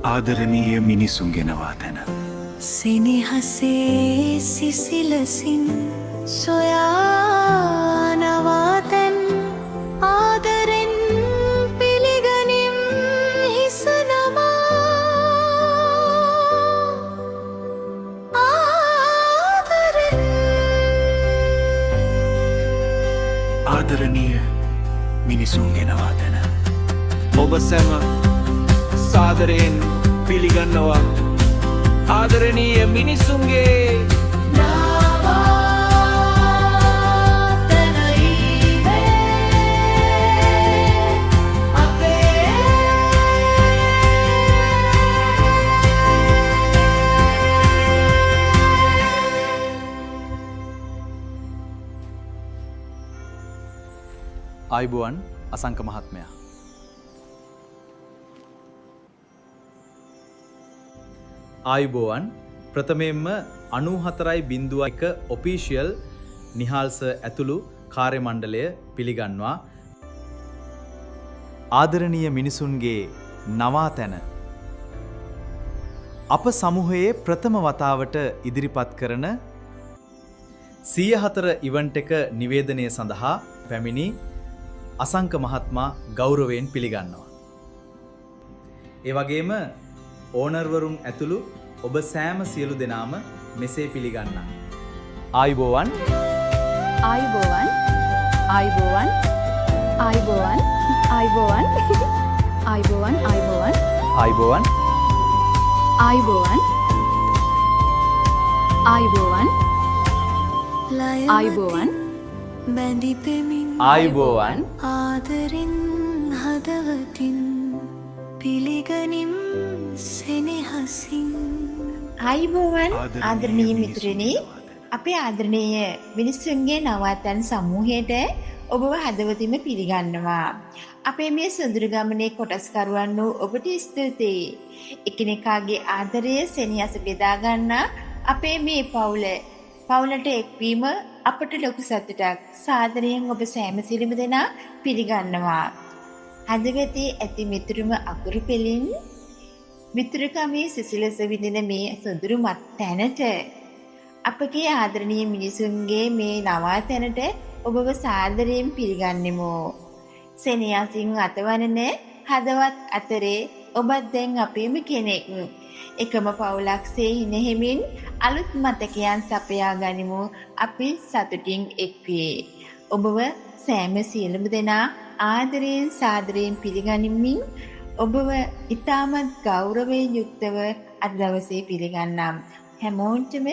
ආදරණීය මිනිසුන්ගේ නවාතැන. සෙනෙහසේ සිසිලසින් සොයා නවාතැන් ආදරෙන් පිළිගනිම් හිස නමා ආදරෙන්. ආදරණීය මිනිසුන්ගේ නවාතැන. ඔබ සැම සාදරයෙන් පිළිගන්නවා ආදරණීය මිනිසුන්ගේ නවාතැන ඊවේ අපේ. ආයුබෝවන් අසංක මහත්මයා. ආයුබෝවන්. ප්‍රථමයෙන්ම 94.1 ඔෆිෂියල් නිහාල් සර් ඇතුළු කාර්ය මණ්ඩලය පිළිගන්වා ආදරණීය මිනිසුන්ගේ නවාතැන අප සමූහයේ ප්‍රථම වතාවට ඉදිරිපත් කරන 104 ඉවෙන්ට් එක නිවේදනය සඳහා පැමිණි අසංක මහත්මයා ගෞරවයෙන් පිළිගන්නවා. ඒ වගේම ඕනර්වරුන් ඇතුළු ඔබ සෑම සියලු දෙනාම මෙසේ පිළිගන්නා. ආයුබෝවන්. ආයුබෝවන්, ආයුබෝවන්, ආයුබෝවන්, ආයුබෝවන්, ආයුබෝවන්, ආයුබෝවන්. ආයුබෝවන්. ආයුබෝවන්, ආයුබෝවන්. ආයුබෝවන්. බැඳි පෙමින් ආයුබෝවන්. ආදරෙන් හදවතින් පිළිගනිම් සෙනෙහසින්. ආයුබෝවන්. ආදරණීය ආදරණීය මිනිසුන්ගේ මිතුරනි, නවාතැන. අපේ ආදරණීය මිනිස්සුන්ගේ නවාතැන් සමූහයට ඔබව හදවතින්ම පිළිගන්නවා. අපේ මේ සුඳුරු ගමනේ කොටස්කරුවන් වූ ඔබට ස්තුතියි. එකිනෙකාගේ ආදරය සෙනෙහස බෙදා ගන්නා අපේ මේ පවුලට එක්වීම අපට ලොකු සතුටක්. සාදරයෙන් ඔබ සෑම සියලුම දෙනා පිළිගන්නවා. හදවතේ ඇති මිතුරුම අකුරු පෙළින් මිතුරුකමේ සිසිලස විඳින මේ සොඳුරු මත් තැනට, අපගේ ආදරණීය මිනිසුන්ගේ මේ නවාතැනට ඔබව සාදරයෙන් පිළිගන්නෙමු. සෙනෙහසින් අතවනන හදවත් අතරේ ඔබත් දැන් අපේම කෙනෙක්. එකම පවුලක්සේ හිනහෙමින් අලුත් මතකයන් සපයා ගනිමු අපි සතුටින් එක්වී. ඔබව සෑම සියලුම දෙනා ආදරයෙන් සාදරයෙන් පිළිගනිමින් ඔබව ඉතාමත් ගෞරවයෙන් යුක්තව අද දවසේ පිළිගන්නම්. හැමෝටම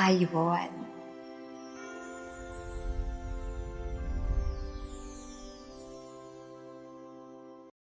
ආයුබෝවන්.